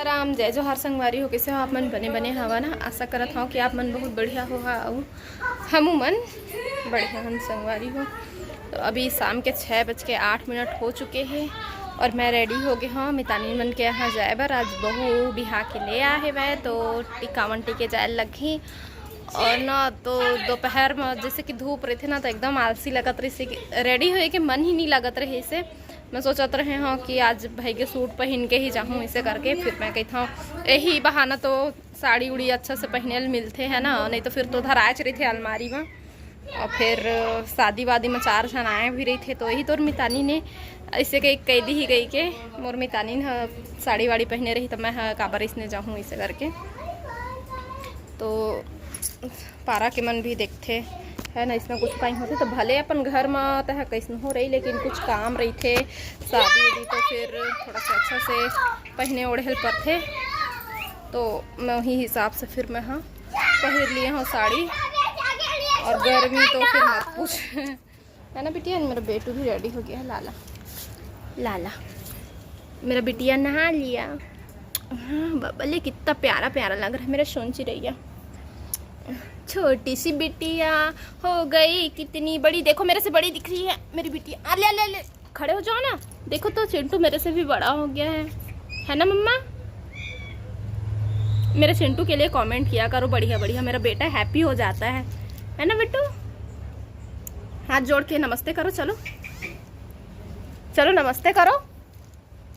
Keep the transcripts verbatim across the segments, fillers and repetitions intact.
राम, जय जोहार संगवारी हो, कइसे हो आप मन? बने बने हवा ना? आशा करत हव कि आप मन बहुत बढ़िया हो। हा, अउ हमू मन बढ़िया हन संगवारी हो। तो अभी शाम के छः बज के आठ मिनट हो चुके हे और मैं रेडी हो गे हव मितानी मन के यहाँ जाए बर। आज बहू बिहा के ले आ हे वै, तो टिकावन टिके जाए लगही। और ना तो दोपहर में जैसे कि धूप रहिथे ना, तो एकदम आलसी लगत रहिसे कि रेडी होए के मन ही नहीं लगत रहिसे। मैं सोचत रहे हव कि आज भाई के सूट पहिन के ही जाहूँ, इसे करके फिर मैं कहत हव यही बहाना तो साड़ी उड़ी अच्छा से पहिने ल मिलथे, है ना, नहीं तो फिर तो धराच रहिथे अलमारी में। और फिर शादी वादी में चार झन आए भी रहिथे, तो यही तोर मितानी ने ऐसे कही, कह दी ही गई के मोर मितानी ह साड़ी वाड़ी पहिने रही, तो मैं ह काबर इसने जाहूँ, इसे करके। तो पारा के मन भी देखथे, है ना, इसमें कुछ कहीं होथे तो भले अपन घर में तह कैसन हो रही, लेकिन कुछ काम रहिथे, शादी उदी, तो फिर थोड़ा सा अच्छा से पहिने ओढ़े ल पड़थे। तो मैं वही हिसाब से फिर मैं हाँ पहिर लिए हूँ साड़ी, और गर्मी तो फिर मत पूछ। है ना बिटिया, मेरा बेटू भी रेडी हो गया है। लाला, लाला, मेरा बिटिया नहा लिया। हाँ बाबा, ले कितना प्यारा प्यारा लग रहा है मेरा सोन चिरैया। छोटी सी बिटिया हो गई कितनी बड़ी, देखो मेरे से बड़ी दिख रही है मेरी बिटिया। आ, ले ले ले, खड़े हो जाओ ना। देखो तो चिंटू मेरे से भी बड़ा हो गया है, है ना मम्मा? मेरे चिंटू के लिए कमेंट किया करो बढ़िया बढ़िया, मेरा बेटा हैप्पी हो जाता है, है ना बिट्टू? हाथ जोड़ के नमस्ते करो, चलो चलो नमस्ते करो,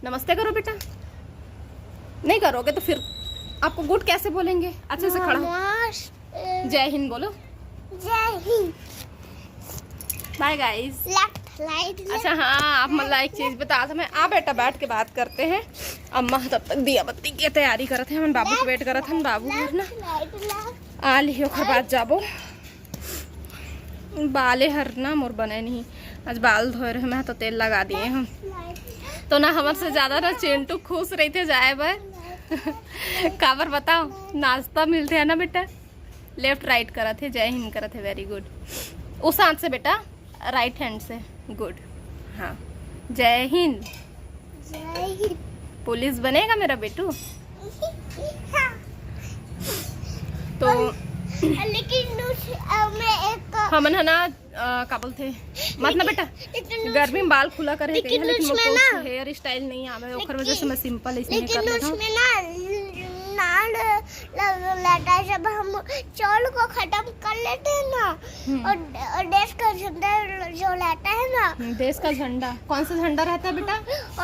नमस्ते करो बेटा। नहीं करोगे तो फिर आपको गुड कैसे बोलेंगे? अच्छे से खड़ा हो। नमस्ते। जय हिंद बोलो। जय Hind. Bye guys. Left, right, left. अच्छा हाँ, आप मतलब एक चीज बता दो मैं, आ बेटा बैठ के बात करते हैं। अम्मा तब तक दिया बत्ती की तैयारी करत हैं, हमन बाबू के वेट करत हन, बाबू हर ना लेफ्ट, राइट, लेफ्ट। आ लिही, ओकर बाद जाबो। बाले हर ना मोर बने नहीं, आज बाल धोए रहे, मैं तो तेल लगा दिए हम। तो ना हमर से ज्यादा ना चिंटू खुश रहिथे जाए बर। काबर बताओ, नाश्ता मिलथे है ना बेटा। लेफ्ट राइट करत हे, जय हिंद करत हे, वेरी गुड। उस हाथ से बेटा, राइट हैंड से, गुड। हाँ, जय हिंद। जय हिंद। पुलिस बनेगा मेरा बेटू। हाँ। तो लेकिन उस, अ, मैं एक हमन ह ना, अ, का बोलथे, मत ना बेटा, लेकिन गर्मी में बाल खुला करे के लेकिन कहिए, लेकिन मोर उसमें को ना हेयर स्टाइल नहीं आवे, ओकर वजह से मैं सिंपल इसने लेकिन कर लेता हूँ। उसमें ना नाड़ लग-, लटा, जब हम चावल को खत्म कर लेते हैं ना, हम्म। और, और देश का झंडा जो रहता है ना, हम्म, देश का झंडा, कौन सा झंडा रहता है बेटा?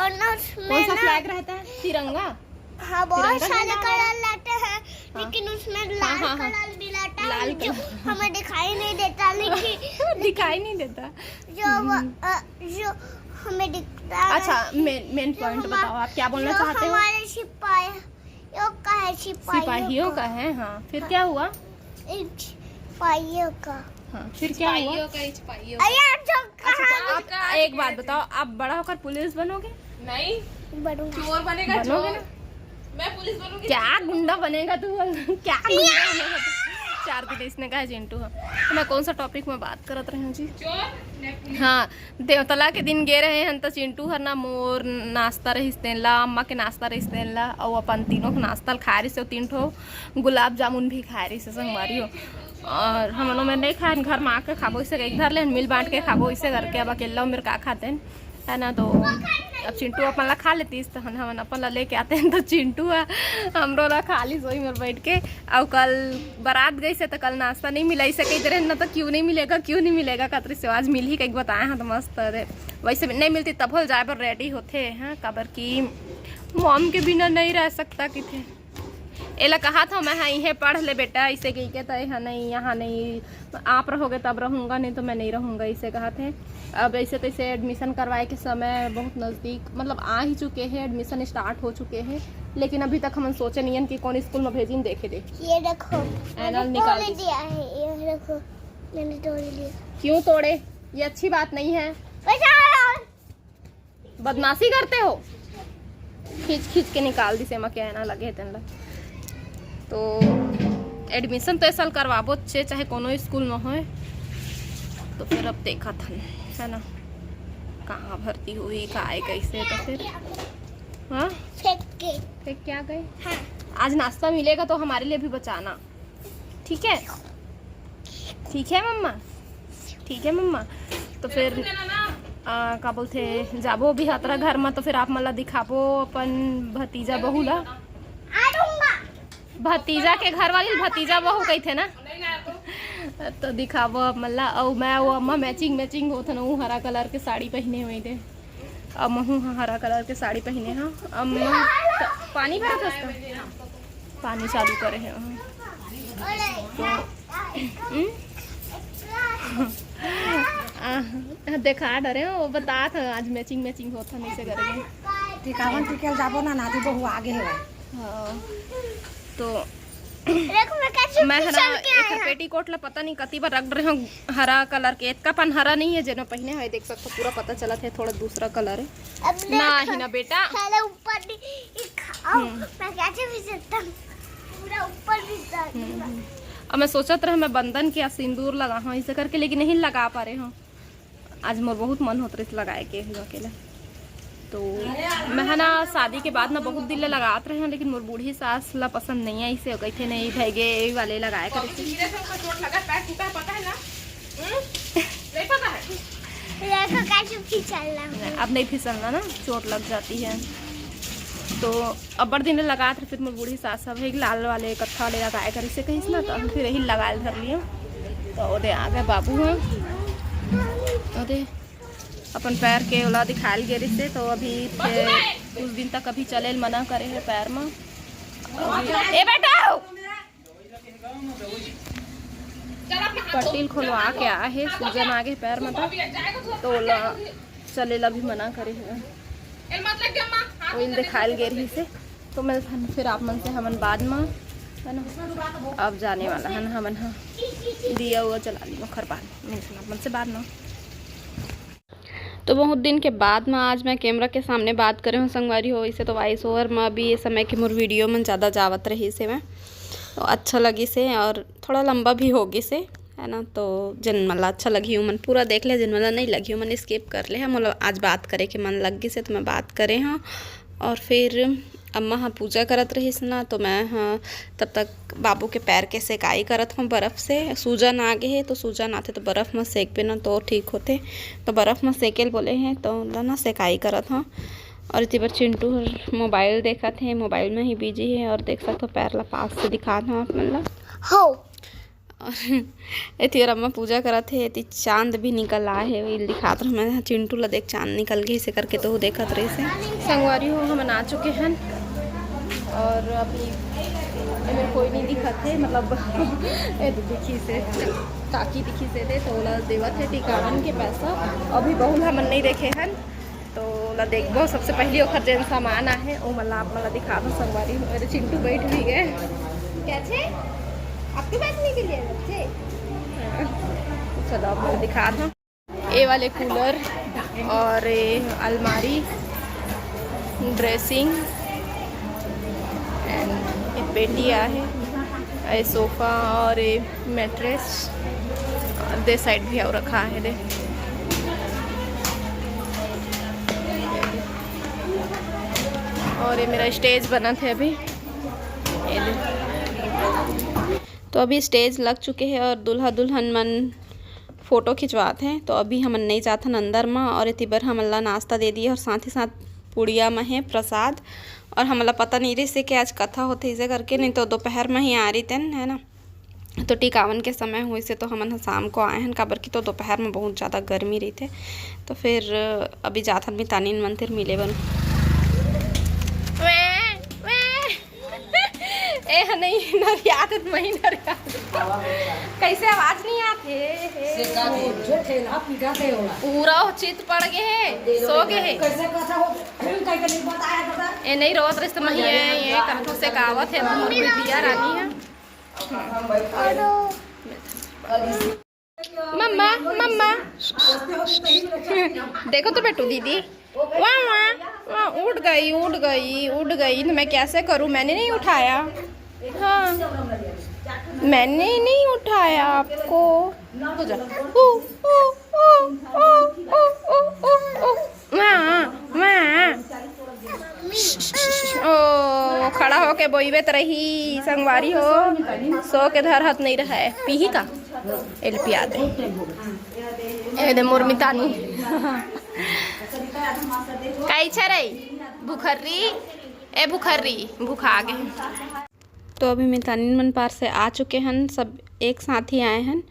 और ना उसमें कौन सा ना फ्लैग रहता है? तिरंगा? हाँ, बहुत तिरंगा सारे झंडा कलर रहता है। लाते हैं, हाँ। लेकिन उसमें हाँ, लाल हाँ, हाँ। कलर भी लाता है, लाल जो कलर। हमें दिखाई नहीं देता, लेकिन दिखाई नहीं देता। जो वो, हम्म। अ, जो हमें दिखता है अच्छा, कि मेन, मेन जो पॉइंट हमा-, बताओ, आप क्या बोलना जो चाहते हो? हमारे सिपाही, यो का है, सिपाहियों सिपाहियों का। का है, हाँ। फिर हाँ। क्या हुआ? इन सिपाहियों का। हाँ, फिर क्या हुआ? सिपाहियों का, सिपाहियों का। अरे यार, जो अच्छा, तो कहा आप आपका एक बात बताओ, आप बड़ा होकर पुलिस बनोगे? नहीं, बनूंगा। चोर बनेगा, बनोगे चोर। ना? मैं पुलिस बनूंगी। क्या गुंडा बनेगा तू? क्या गुंडा बनेगा तू? चार दिन इसने कहा चिंटू है। तो मैं कौन सा टॉपिक में बात करत रही हूँ जी? चोर ने पुलिस। हाँ, देवतला के दिन गे रहे हन, त चिंटू हर ना मोर नाश्ता रहिस तेन ला, अम्मा के नाश्ता रहिस तेन ला, अउ अपन तीनों के नाश्ता ल खाए रहिस, अउ तीन ठो गुलाब जामुन भी खाए रहिस संगवारी हो। और हमन ओमेर नहीं खाएन, घर में आके खाबो, इसे एक धर लेन, मिल बांट के खाबो, इसे करके अब अकेला ओमेर का खातेन, है ना। तो अब चिंटू अपन ला खा लेतीस, तो हम, हमन अपन ला लेके आते हैं, तो चिंटू ह हमरो ला खा लीस वही मेर बैठ के। अउ कल बारात गई से, तो कल नाश्ता नहीं मिला, इसे कही दे रहे ना, तो क्यों नहीं मिलेगा, क्यों नहीं मिलेगा, कतरी से आज मिल ही कहीं बताए हैं, तो मस्त रहे। वैसे भी नहीं मिलती, तब हो जाए पर रेडी होते हैं, काबर कि मॉम के बिना नहीं रह सकता किथे। एला कहा था मैं, हाँ, इहे पढ़ ले बेटा, इसे कही के तो यहाँ नहीं, यहाँ नहीं, आप रहोगे तब रहूँगा, नहीं तो मैं नहीं रहूँगा, इसे कहा थे। अब ऐसे तैसे एडमिशन करवाए के समय बहुत नज़दीक, मतलब आ ही चुके हैं, एडमिशन स्टार्ट हो चुके हैं, लेकिन अभी तक हम सोचे नहीं हैं कि कौन स्कूल में भेजिन, देखे दे। ये देखो, एनल मैंने निकाल तोड़ दी। दिया है, ये देखो, मैंने तोड़ दिया। क्यों तोड़े? ये अच्छी बात नहीं है। बचाओ। बदमाशी करते हो, खींच खींच के निकाल दिसे, मैं कहना लगे तेन ला। तो एडमिशन तो ए साल करवाबो चे, चाहे कोनो स्कूल में होए, तो फिर अब देखत हन, है ना, कहाँ भर्ती होही, का है, कैसे, तो फिर, हाँ, फेंक के। फेंक के आ गए। हाँ। आज नाश्ता मिलेगा तो हमारे लिए भी बचाना, ठीक है? ठीक है मम्मा, ठीक है मम्मा। तो फिर आ, का बोलथे, जाबो अभी हतरा घर में, तो फिर आप मन ला दिखाबो अपन भतीजा बहू ला। भतीजा के घर वाली भतीजा बहू कहिथे ना। तो दिखाबो आप मन ला। अउ मैं वो अम्मा मैचिंग मैचिंग होत हन, वो हरा कलर के साड़ी पहने हुए थे। अब महू ह हरा कलर के साड़ी पहने ह। अब महू त-, पानी भरत हस का? पानी चालू करे हे वहाँ। तो, हम्म? आ, देखा डरे हो, वो बतात ह, आज मैचिंग मैचिंग होत ह, ऐसे करके। टिकावन टिकल जाबो ना, नाती बहू आगे है। हाँ, तो देखो, मैं कैसे मैं हरा फिसल के एक आया। पेटीकोट ला पता नहीं कति बार रख रहे हो, हरा कलर के, एतका पन हरा नहीं है, जेन पहने है, देख सकते हो, पूरा पता चलत है, थोड़ा दूसरा कलर है। अब ना देख, ही ना बेटा। पहले ऊपर भी, ये खाओ, हम्म। मैं कैसे फिसलता हूँ, पूरा ऊपर फिसल हम्म, दूंगा। हम्म। अब मैं सोचत रहे, मैं बंदन के सिंदूर लगा हूँ, इसे करके, लेकिन नहीं लगा पा रहे हूँ। आज मोर बहुत मन होत रहिस लगाए के हुआ के ला। तो मैं ह ना शादी के बाद ना बहुत दिन ले लगात रहे हूँ, लेकिन मोर बूढ़ी सास ला पसंद नहीं आइस हे, कहिथे नहीं भैगे यही वाले लगाए करे से। धीरे से उसका चोट लगा, पैर टूटा है, पता है ना? हम्म? नहीं पता है? देखो कैसे फिसल रहा हूँ। अब नहीं फिसलना ना, चोट लग जाती है। तो अब्बड़ दिन ले लगात रहे, फिर मोर बूढ़ी सास ह एक लाल वाले, कत्था वाले लगाए करिस हे कहिस ना, तो हम फिर यही लगाए ल धर लियो। तो ओदे आ गए बाबू ह, ओदे अपन पैर के ओला दिखाए ल गे रहिस हे, तो अभी फिर कुछ दिन तक अभी चले ल मना करे हे पैर म। अभी, ए बेटा, पट्टी ल खोलवा के आए हे, सूजन आ गे पैर म, त तो ओला चले ला भी मना करे हे। ओइल दिखाए ल गे रहिस हे, तो मिलथन फिर आप मन से हमन बाद म, है ना? अब जाने वाला हन हमन ह, दिया उआ चला ली, ओखर बाद मिलथन आप मन से बाद म। तो बहुत दिन के बाद म आज मैं कैमरा के सामने बात करे हूँ संगवारी हो। इसे तो वॉइस ओवर म अभी ये समय के मोर वीडियो मन ज़्यादा जावत रहिस हे, मैं तो अच्छा लगिस हे और थोड़ा लंबा भी हो गिस हे, है ना? तो जिन मन ला अच्छा लगी, उमन पूरा देख ले, जिन मन ला नहीं लगी, उमन स्किप कर ले। मोला आज बात करे के मन लग गिस हे, तो मैं बात करे हूँ। और फिर अम्मा ह पूजा करत रहिस ना, तो मैं ह तब तक बाबू के पैर के सेकाई करत हूँ बर्फ से। सूजन आ गे हे, तो सूजन आथे तो बर्फ म सेकबे ना, तो ठीक होथे। तो बर्फ म सेके ल बोले हे, तो ओला ना सेकाई करत हूँ। और इति बर चिंटू हर मोबाइल देखत हे, मोबाइल में ही बिजी हे। और देख सकत हो, पैर ला पास से दिखात हूँ आप मन ला। हो। और एती ओर अम्मा पूजा करत हे, एती चांद भी निकल आए हे, वही दिखात रहूं मैं, चिंटू ला देख, चांद निकल गे, इसे करके तो देखत रहिस हे। संगवारी हो, हमन आ चुके हन और अभी एमे कोई नहीं दिखत हे, मतलब ए दे दिखिस हे, काकी दिखिस हे, तो ओला देवत हे टिकावन के पैसा। अभी बहू ला हमन नहीं देखे हन, तो ओला देखबो। सबसे पहली ओखर जेन सामान आहे, ओ मन ला आप मन ला दिखाबो संगवारी। मेरे चिंटू बैठ भी गए। क्या छे? आपके बैठने के लिए अलग छे? चलो, आप मन ला दिखा दो। ये वाले कूलर और ये अलमारी, ड्रेसिंग and ये पेटी आहे, ये सोफा और ये मैट्रेस, और दे साइड भी और रखा है दे। और ये मेरा स्टेज बनत हे अभी, ये दे। तो अभी स्टेज लग चुके हे और दूल्हा दुल्हन मन फोटो खिंचवात हे। तो अभी हमन नहीं जाथन अंदर म, और एती बर हमन ला नाश्ता दे दिए और साथ ही साथ पुड़िया म हे प्रसाद। और हमन ला पता नहीं रहिस हे कि आज कथा होथे, इसे करके नहीं तो दोपहर म ही आ रहितेन, है ना। तो टिकावन के समय होइस हे, तो हमन ह शाम को आए हन, काबर कि तो दोपहर में बहुत ज़्यादा गर्मी रहिथे। तो फिर अभी जाथन मितानिन मन, फिर मिले बन। ए ह नहीं नरियात, त मही नरियात। कैसे आवाज नहीं आत हे? हे। से का थे? जो ठेला पीटा थे होला। पूरा चित पड़ गए हे, सो गए हे। कैसे कथा हो? कहीं का नहीं बताया दादा। ए नहीं रोवत रहिस त मही ए, ए करथो से कावत हे, मोर बिटिया रानी हे। मम्मा, मम्मा। देखो तो बेटू दीदी, वाह, वाह, वाह, उठ गई, उठ गई, उठ गई। तो मैं कैसे करूँ, मैंने नहीं उठाया। हाँ, मैंने नहीं उठाया आपको। हो जा। ऊ, ऊ, ऊ। वाह, वाह। ओ, खड़ा होके बोइबे त रही संगवारी हो। सो के धर हाथ नहीं रहा है, पीही का? एल पिया दे। ए दे मोर मितानी। काई छे रे? भुखर्री। ए भुखर्री, भुखा गे। तो अभी मितानिन मन पार से आ चुके हन, सब एक साथ ही आए हन।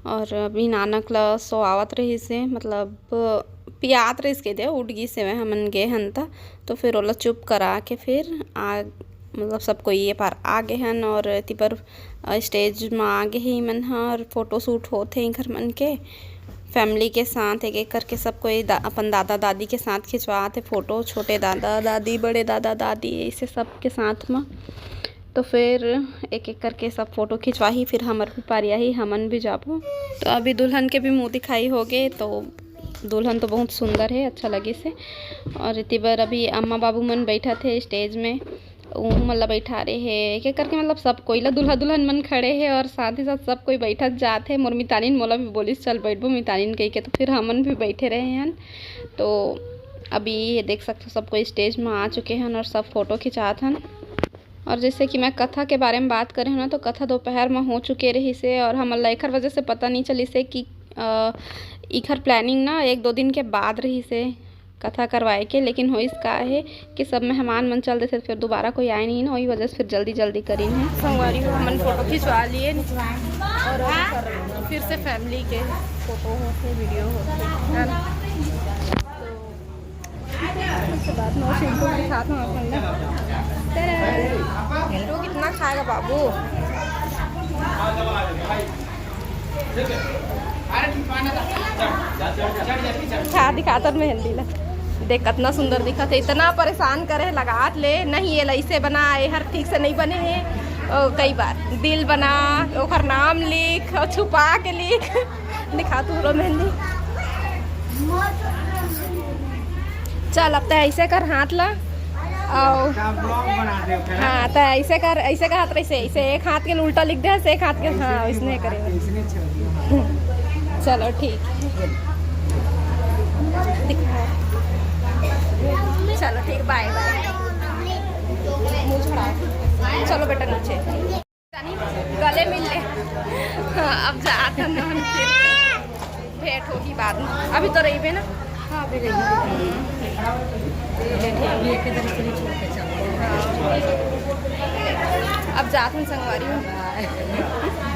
और अभी नानक ल सोआवत रहिस हे, मतलब पियात रहिस के दे, उठ गिस हे, हमन गे हन त। तो फिर ओला चुप करा के फिर आ, मतलब सब कोई ये पार आ गे हन और एती बर, अ, स्टेज म आ गे हे मन ह और फोटो शूट होत हे इकर मन के फैमिली के साथ। एक एक करके सब कोई दा, अपन दादा दादी के साथ खिंचवात हे फोटो, छोटे दादा दादी, बड़े दादा दादी, ऐसे सब के साथ म। तो फिर एक एक करके सब फोटो खिंचवाही, फिर हमर भी पारी आही, हमन भी जाबो। तो अभी दुल्हन के भी मुंह दिखाई हो गे, तो दुल्हन तो बहुत सुंदर है, अच्छा लगिस हे। और एती बर अभी अम्मा बाबू मन बैठत हे स्टेज में, उहू मन ला बैठा रहे हे एक एक करके, मतलब सब कोई ला, दूल्हा दुल्हन मन खड़े हे और साथ ही साथ सब कोई बैठत जात हे। मोर मितानिन मोला भी बोलिस, "चल बैठबो मितानिन," कही के, तो फिर हमन भी बैठे रहे हन। तो अभी ये देख सकते हो, सब कोई स्टेज में आ चुके हन और सब फोटो खिंचात हन। और जैसे कि मैं कथा के बारे में बात करे हूँ ना, तो कथा दोपहर में हो चुके रहिस हे और हमन ला एखर वजह से पता नहीं चलिस हे कि, अ, इखर प्लानिंग ना एक दो दिन के बाद रहिस हे कथा करवाए के, लेकिन होइस का हे कि सब मेहमान मन चल देथे, फिर दोबारा कोई आए नहीं ना, वही वजह से फिर जल्दी जल्दी करिन हे। संगवारी हो, हमन फोटो खिंचवा लिए और अभी कर, फिर से फैमिली के फोटो होथे, वीडियो होथे, है ना? तो उसके बाद में शैम्पू के साथ में अपन ला, tada! तो कितना खाएगा बाबू? खा दिखा तर मेहंदी ला। देख, कितना सुंदर दिखत हे। इतना परेशान करे हे, लगात ले नहीं, ये ऐसे बना, ये हर ठीक से नहीं बने हे। ओ, कई बार दिल बना, ओकर नाम लिख और छुपा के लिख। दिखा तू रो मेहंदी। चल, अब तैं ऐसे कर हाथ ला। आओ। का ब्लॉग बना दे ओकरा। हाँ, तैं ऐसे कर, ऐसे का हाथ रहिसे, ऐसे एक हाथ के उल्टा लिख दे, एक हाथ के, हाँ, इसने करे। इसने चल दिया। चलो, ठीक। दिखा। चलो, ठीक, बाय, बाय। मुंह छुड़ा। चलो बेटा, नीचे। गले मिल ले। हाँ, अब जात हन, फिर भेंट होही बाद में। अभी तो रहिबे ना? हाँ, अभी रहिबे। अभी एक इधर से छोड़ के चलो। अब जात हन संगवारी हो।